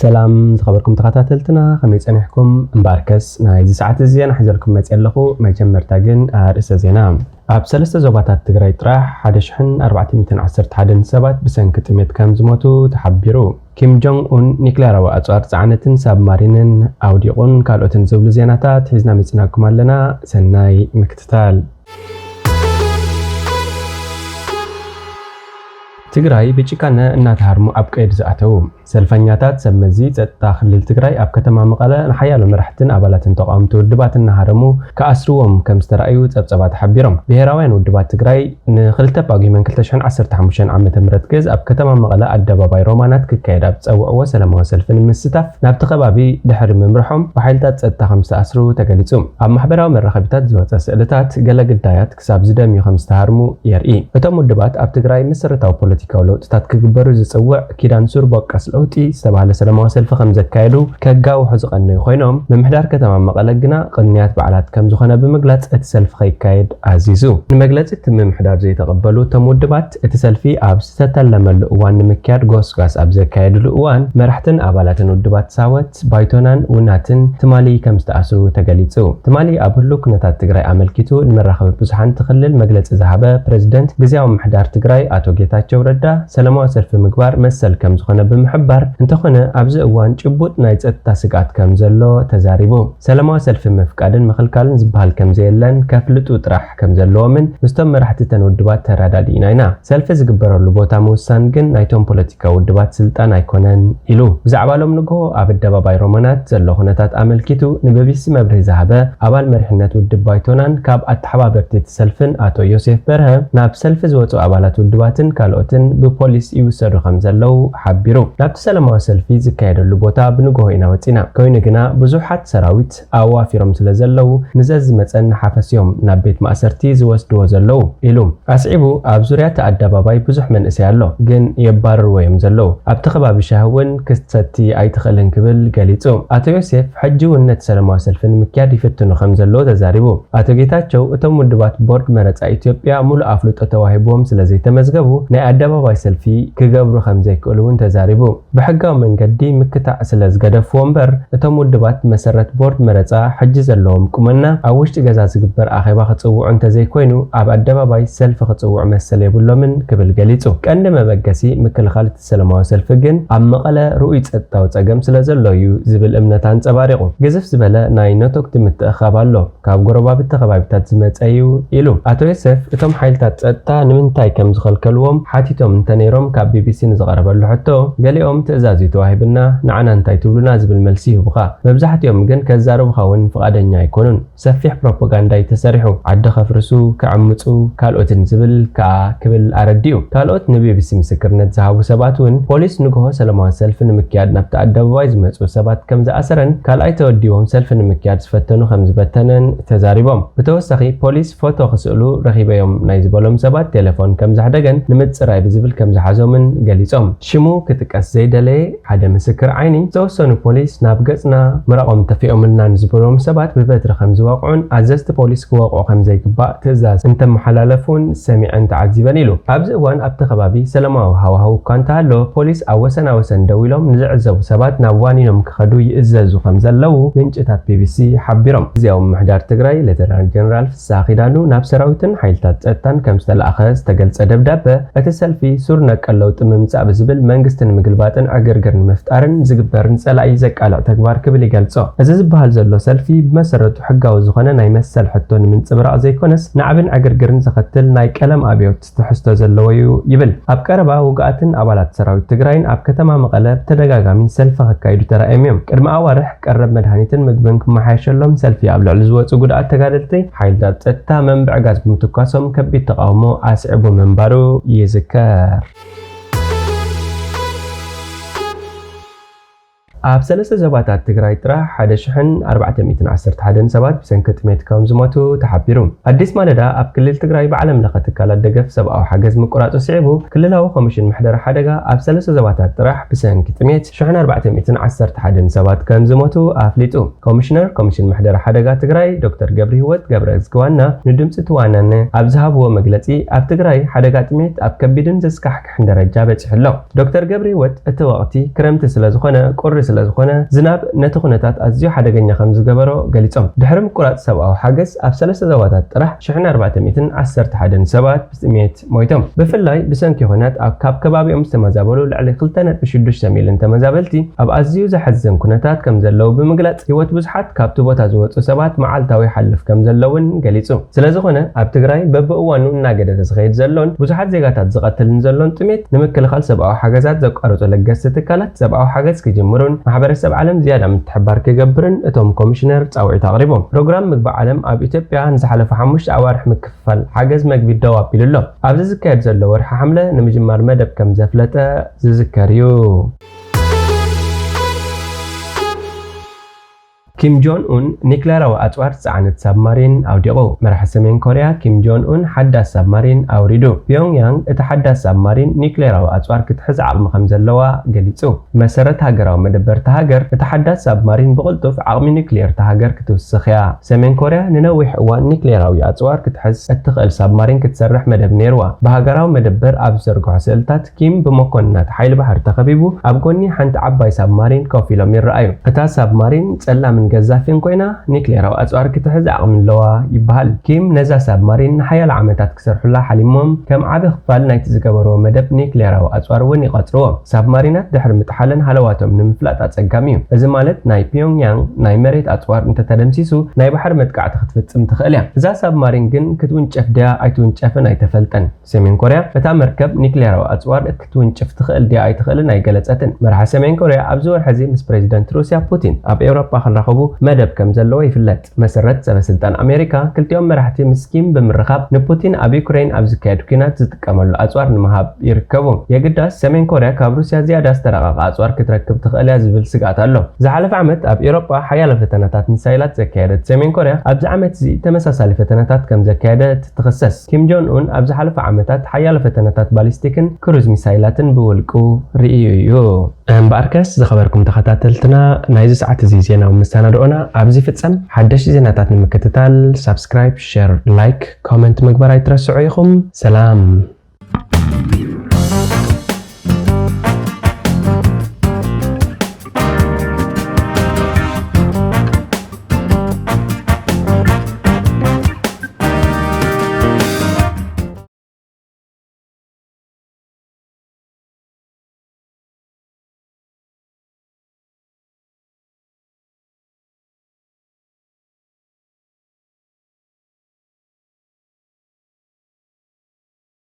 ሰላም ዝኸበርኩም ተኸታተልትና፣ ከመይ ጸኒሕኩም? እምበኣርከስ ናይዚ ሰዓት እዚ ዜና ሒዘልኩም መጽእ ኣለኹ። መጀመርታ ግን ኣርእስተ ዜና። ኣብ ሰለስተ ዞባታት ትግራይ ጥራሕ ሓደ ሽሕን ኣርባዕተ ሚእትን ዓሰርተ ሓደን ሰባት ብሰንኪ ጥሜት ከም ዝሞቱ ተሓቢሩ። ኪም ጆንግ ኡን ኒክሌራዊ ኣጽዋር ጸዓነትን ሳብማሪንን ኣውዲቑን ካልኦትን ዝብሉ ዜናታት ሒዝና መጺናኩም ኣለና። ሰናይ ምክትታል። ትግራይ ብጭካነ እናተሃርሙ ኣብ ቀይዲ ዝኣተዉ ሰልፈኛታት፣ ሰብ መዚ ጸጥታ ክልል ትግራይ ኣብ ከተማ መቐለ ንሓያሎ መራሕትን ኣባላትን ተቃወምቲ ውድባት እናሃረሙ ክኣስርዎም ከም ዝተራእዩ ጸብጸባት ሓቢሮም። ብሄራውያን ውድባት ትግራይ ንክልተ ጳጉሜን ክልተ ሽሕን ዓሰርተ ሓሙሽተን ዓመተ ምህረት ግእዝ ኣብ ከተማ መቐለ ኣደባባይ ሮማናት ክካየድ ኣብ ዝጸውዕዎ ሰላማዊ ሰልፊ ንምስታፍ ናብቲ ከባቢ ድሕሪ ምምርሖም ብሓይልታት ጸጥታ ከም ዝተኣስሩ ተገሊጹ። ኣብ ማሕበራዊ መራኸቢታት ዝወጸ ስእልታት ገለ ግዳያት ክሳብ ዝደምዩ ከም ዝተሃርሙ የርኢ። እቶም ውድባት ኣብ ትግራይ መሰረታዊ ፖለቲካዊ ለውጥታት ክግበሩ ዝጽውዕ ኪዳን ሱር ቦቀስ ለውጢ ዝተባህለ ሰላማዊ ሰልፊ ከም ዘካየዱ ከጋውሑ ዝቐነዩ ኮይኖም፣ ምምሕዳር ከተማ መቐለ ግና ቅንያት በዓላት ከም ዝኾነ ብምግላጽ እቲ ሰልፊ ከይካየድ ኣዚዙ። ንመግለጺ እቲ ምምሕዳር ዘይተቐበሉ እቶም ውድባት፣ እቲ ሰልፊ ኣብ ዝተተለመሉ እዋን ንምክያድ ጎስጓስ ኣብ ዘካየድሉ እዋን፣ መራሕትን ኣባላትን ውድባት ሳወት፣ ባይቶናን ውናትን ትማሊ ከም ዝተኣስሩ ተገሊጹ። ትማሊ ኣብ ህሉው ኩነታት ትግራይ ኣመልኪቱ ንመራኸቢ ብዙሓን እቲ ክልል መግለጺ ዝሃበ ፕሬዝደንት ግዝያዊ ምምሕዳር ትግራይ ኣቶ ጌታቸው ረዳ፣ ሰላማዊ ሰልፊ ምግባር መሰል ከም ዝኾነ ብምሕባር፣ እንተኾነ ኣብዚ እዋን ጭቡጥ ናይ ጸጥታ ስግኣት ከም ዘሎ ተዛሪቡ። ሰላማዊ ሰልፊ ምፍቃድን ምኽልካልን ዝበሃል ከም ዘየለን ከፍልጡ ጥራሕ ከም ዘለዎምን ምስቶም መራሕቲ እተን ውድባት ተረዳዲእና ኢና። ሰልፊ ዝግበረሉ ቦታ ምውሳን ግን ናይቶም ፖለቲካዊ ውድባት ስልጣን ኣይኮነን ኢሉ። ብዛዕባ ሎም ንግሆ ኣብ ኣደባባይ ሮማናት ዘሎ ኩነታት ኣመልኪቱ ንቢቢሲ መብርሂ ዝሃበ ኣባል መሪሕነት ውድብ ባይቶናን ካብ ኣተሓባበርቲ እቲ ሰልፍን ኣቶ ዮሴፍ በርሀ፣ ናብ ሰልፊ ዝወጹ ኣባላት ውድባትን ካልኦትን ብፖሊስ ይውሰዱ ከም ዘለዉ ሓቢሩ። ናብቲ ሰላማዊ ሰልፊ ዝካየደሉ ቦታ ብንግሆ ኢና ወጺና። ኮይኑ ግና ብዙሓት ሰራዊት ኣዋፊሮም ስለ ዘለዉ፣ ንዘዝመጸ እናሓፈስዮም ናብ ቤት ማእሰርቲ ዝወስድዎ ዘለዉ ኢሉ። ኣስዒቡ፣ ኣብ ዙርያ እቲ ኣደባባይ ብዙሕ መንእሰይ ኣሎ፣ ግን የባርርዎ እዮም ዘለዉ። ኣብቲ ከባቢ ሻሂ እውን ክትሰቲ ኣይትኽእልን ክብል ገሊጹ። ኣቶ ዮሴፍ፣ ሕጂ እውን ነቲ ሰላማዊ ሰልፊ ንምክያድ ይፍትኑ ከም ዘለዉ ተዛሪቡ። ኣቶ ጌታቸው፣ እቶም ውድባት ቦርድ መረጻ ኢትዮጵያ ሙሉእ ኣፍልጦ ተዋሂብዎም ስለ ዘይተመዝገቡ፣ ናይ ኣደባባይ ሰልፊ ክገብሩ ከም ዘይክእሉ እውን ተዛሪቡ። ብሕጋዊ መንገዲ ምክታዕ ስለ ዝገደፍዎ እምበር፣ እቶም ውድባት ብመሰረት ቦርድ መረጻ ሕጂ ዘለዎም ቁመና ኣብ ውሽጢ ገዛ ዝግበር ኣኼባ ክጽውዑ እንተዘይኮይኑ፣ ኣብ ኣደባባይ ሰልፊ ክጽውዑ መሰል የብሎምን ክብል ገሊጹ። ቀንዲ መበገሲ ምክልኻል እቲ ሰላማዊ ሰልፊ ግን ኣብ መቐለ ርኡይ ጸጥታዊ ጸገም ስለ ዘሎ እዩ ዝብል እምነት ኣንጸባሪቑ። ግዝፍ ዝበለ ናይ ነቶክቲ ምትእኽኻብ ኣሎ። ካብ ጎረባብቲ ከባቢታት ዝመጸ እዩ ኢሉ። ኣቶ ዮሴፍ፣ እቶም ሓይልታት ጸጥታ ንምንታይ ከም ዝኸልከልዎም ሓቲቶም እንተነይሮም፣ ካብ ቢቢሲ ንዝቐረበሉ ሕቶ፣ ገሊኦም ትእዛዝ እዩ ተዋሂብና፣ ንዓና እንታይ ትብሉና ዝብል መልሲ ይህቡኻ። መብዛሕትኦም ግን ከዛርቡኻ እውን ፍቓደኛ ኣይኮኑን። ሰፊሕ ፕሮፓጋንዳ እዩ ተሰሪሑ፣ ዓዲ ከፍርሱ፣ ክዕምጹ፣ ካልኦትን ዝብል ከኣ ክብል ኣረዲኡ። ካልኦት ንቢቢሲ ምስክርነት ዝሃቡ ሰባት እውን ፖሊስ ንግሆ ሰላማዊ ሰልፊ ንምክያድ ናብቲ ኣደባባይ ዝመጹ ሰባት ከም ዝኣሰረን ካልኣይ ተወዲቦም ሰልፊ ንምክያድ ዝፈተኑ ከም ዝበተነን ተዛሪቦም። ብተወሳኺ ፖሊስ ፎቶ ክስእሉ ረኺበዮም ናይ ዝበሎም ሰባት ቴሌፎን ከም ዘሕደገን ንምጽራይ ብዝብል ከም ዝሓዞምን ገሊጾም። ሽሙ ክጥቀስ ዘይደለየ ሓደ ምስክር ዓይኒ ዝተወሰኑ ፖሊስ ናብ ገጽና ምራቖም ተፊኦምልና ንዝበሎም ሰባት ብበትሪ ከም ዝወቕዑን ኣዘዝቲ ፖሊስ ክወቕዑ ከም ዘይግባእ ትእዛዝ እንተመሓላለፉን ሰሚዐን ተዓዚበን ኢሉ። ኣብዚ እዋን ኣብቲ ከባቢ ሰላማዊ ሃዋህው እኳ እንተሃሎ፣ ፖሊስ ኣብ ወሰና ወሰን ደው ኢሎም ንዝዕዘቡ ሰባት ናብ ዋኒኖም ክኸዱ ይእዘዙ ከም ዘለዉ ምንጭታት ቢቢሲ ሓቢሮም። ግዝያዊ ምምሕዳር ትግራይ ሌተናል ጀነራል ፍስሃ ኪዳኑ ናብ ሰራዊትን ሓይልታት ጸጥታን ከም ዝተላእኸ ዝተገልጸ ደብዳበ፣ እቲ ሰልፊ ሱር ነቀል ለውጢ ምምጻእ ብዝብል መንግስቲ ንምግልባጥን ዕግርግር ንምፍጣርን ዝግበር ንጸላኢ ዘቃልዕ ተግባር ክብል ይገልጾ። እዚ ዝበሃል ዘሎ ሰልፊ ብመሰረቱ ሕጋዊ ዝኾነ ናይ መሰል ሕቶ ንምንጽብራቕ ዘይኮነስ፣ ናዕብን ዕግርግርን ዘኸትል ናይ ቀለም ኣብዮት ትሕዝቶ ዘለዎ እዩ ይብል። ኣብ ቀረባ ውግኣትን ኣባላት ሰራዊት ትግራይን ኣብ ከተማ መቐለ ብተደጋጋሚ ሰልፊ ከካይዱ ተራእዮም እዮም። ቅድሚ ኣዋርሕ ቀረብ መድሃኒትን ምግብን ክመሓየሸሎም ሰልፊ ኣብ ልዕሊ ዝወጹ ጉድኣት ተጋደልቲ ሓይልታት ጸጥታ መንብዒ ጋዝ ብምትኳሶም ከቢድ ተቓውሞ ኣስዒቡ ምንባሩ ይዝከር። ኣብ ሰለስተ ዞባታት ትግራይ ጥራሕ ሓደ ሽሕን ኣርባዕተ ሚእትን ዓሰርተ ሓደን ሰባት ብሰንኪ ጥሜት ከም ዝሞቱ ተሓቢሩ። ኣዲስ ማለዳ ኣብ ክልል ትግራይ ብዓለም ለኸ ትካላት ደገፍ ሰብኣዊ ሓገዝ ምቁራጹ ስዒቡ፣ ክልላዊ ኮሚሽን መሕደሪ ሓደጋ ኣብ ሰለስተ ዞባታት ጥራሕ ብሰንኪ ጥሜት ሽሕን ኣርባዕተ ሚእትን ዓሰርተ ሓደን ሰባት ከም ዝሞቱ ኣፍሊጡ። ኮሚሽነር ኮሚሽን መሕደሪ ሓደጋ ትግራይ ዶክተር ገብረሂወት ገብረ እዝግዋና ንድምፂ ትዋናነ ኣብ ዝሃብዎ መግለፂ፣ ኣብ ትግራይ ሓደጋ ጥሜት ኣብ ከቢድን ዘስካሕክሕን ደረጃ በፂሑ ኣሎ። ዶክተር ገብረሂወት፣ እቲ ወቕቲ ክረምቲ ስለ ዝኾነ ቁሪ ስለዝኾነ ዝናብ ነቲ ኩነታት ኣዝዩ ሓደገኛ ከም ዝገበሮ ገሊጾም። ድሕሪ ምቁራጽ ሰብኣዊ ሓገዝ ኣብ ሰለስተ ዞባታት ጥራሕ ሽሕን ኣርባዕተ ሚእትን ዓሰርተ ሓደን ሰባት ብጥሜት ሞይቶም። ብፍላይ ብሰንኪ ኩናት ኣብ ካብ ከባቢኦም ዝተመዛበሉ ልዕሊ ክልተ ነጥቢ ሽዱሽተ ሚልዮን ተመዛበልቲ ኣብ ኣዝዩ ዘሐዝን ኩነታት ከም ዘለዉ ብምግላጽ፣ ህይወት ብዙሓት ካብቲ ቦታ ዝወጹ ሰባት መዓልታዊ ይሓልፍ ከም ዘሎ እውን ገሊጹ። ስለዝኾነ ኣብ ትግራይ በብእዋኑ እናገደደ ዝኸይድ ዘሎን ብዙሓት ዜጋታት ዝቐትልን ዘሎን ጥሜት ንምክልኻል ሰብኣዊ ሓገዛት ዘቋርጹ ለገስቲ ትካላት ሰብኣዊ ሓገዝ ክጅምሩን ማሕበረሰብ ዓለም ዝያዳ ምትሕባር ክገብርን እቶም ኮሚሽነር ጻውዒት ኣቕሪቦም። ፕሮግራም ምግቢ ዓለም ኣብ ኢትዮጵያ ንዝሓለፈ ሓሙሽተ ኣዋርሕ ምክፍፋል ሓገዝ መግቢ ደው ኣቢሉ ኣሎ። ኣብዚ ዝካየድ ዘሎ ወርሒ ሓምለ ንምጅማር መደብ ከም ዘፍለጠ ዝዝከር እዩ። ኪም ጆን ኡን ኒክሌራዊ ኣጽዋር ዝጸዓነት ሳብማሪን ኣውዲቑ። መራሒ ሰሜን ኮርያ ኪም ጆን ኡን ሓዳስ ሳብማሪን ኣውሪዱ። ፒዮንግያንግ እቲ ሓዳስ ሳብማሪን ኒክሌራዊ ኣጽዋር ክትሕዝ ዓቕሚ ከም ዘለዋ ገሊጹ። መሰረት ሃገራዊ መደበር እታ ሃገር፣ እታ ሓዳስ ሳብማሪን ብቕልጡፍ ዓቕሚ ኒክሌር እታ ሃገር ክትውስኽ እያ። ሰሜን ኮርያ ንነዊሕ እዋን ኒክሌራዊ ኣጽዋር ክትሕዝ እትኽእል ሳብማሪን ክትሰርሕ መደብ ነይርዋ። ብሃገራዊ መደበር ኣብ ዝዘርግሖ ስእልታት፣ ኪም ብመኮንናት ሓይሊ ባሕሪ ተኸቢቡ ኣብ ጎኒ ሓንቲ ዓባይ ሳብማሪን ኮፍ ኢሎም ይረኣዩ። እታ ሳብማሪን ጸላምን ገዛፊን ኮይና፣ ኒክሌራዊ ኣጽዋር ክትሕዝ ዓቕሚ ኣለዋ ይበሃል። ኪም ነዛ ሳብማሪን ንሓያሎ ዓመታት ክሰርሑላ ሓሊሞም፣ ከም ዓቢ ክፋል ናይቲ ዝገበርዎ መደብ ኒክሌራዊ ኣጽዋር እውን ይቐጽርዎ። ሳብማሪናት ድሕሪ ምጥሓለን ሃለዋቶም ንምፍላጥ ኣጸጋሚ እዩ። እዚ ማለት ናይ ፒዮንግያንግ ናይ መሬት ኣጽዋር እንተተደምሲሱ፣ ናይ ባሕሪ መጥቃዕቲ ክትፍጽም ትኽእል እያ። እዛ ሳብማሪን ግን ክትውንጨፍ ድያ ኣይትውንጨፍን ኣይተፈልጠን። ሰሜን ኮርያ እታ መርከብ ኒክሌራዊ ኣጽዋር ክትውንጭፍ ትኽእል ድያ ኣይትኽእልን ኣይገለጸትን። መራሒ ሰሜን ኮርያ ኣብዚ ወርሒ እዚ ምስ ፕሬዚደንት ሩስያ ፑቲን ኣብ ኤውሮጳ ክራኸቡ መደብ ከም ዘለዎ ይፍለጥ። መሰረት ሰበስልጣን ኣሜሪካ፣ ክልቲኦም መራሕቲ ምስ ኪም ብምርኻብ ንፑቲን ኣብ ዩክሬን ኣብ ዝካየድ ኲናት ዝጥቀመሉ ኣጽዋር ንምሃብ ይርከቡ። የግዳስ ሰሜን ኮርያ ካብ ሩስያ ዝያዳ ዝተራቐቐ ኣጽዋር ክትረክብ ትኽእል እያ ዝብል ስግኣት ኣሎ። ዝሓለፈ ዓመት ኣብ ኤውሮጳ ሓያሎ ፈተነታት ሚሳይላት ዘካየደት ሰሜን ኮርያ፣ ኣብዚ ዓመት እዚ ተመሳሳሊ ፈተነታት ከም ዘካየደት ትኽሰስ። ኪም ጆን ኡን ኣብ ዝሓለፈ ዓመታት ሓያሎ ፈተነታት ባሊስቲክን ክሩዝ ሚሳይላትን ብውልቁ ርእዩ እዩ። እምበኣርከስ ዝኸበርኩም ተኸታተልትና፣ ናይዚ ሰዓት እዚ ዜናዊ መሰናድኦና ኣብዚ ፍጸም። ሓደሽቲ ዜናታት ንምክትታል ሳብስክራይብ፣ ሸር፣ ላይክ፣ ኮመንት ምግባር ኣይትረስዑ ኢኹም። ሰላም።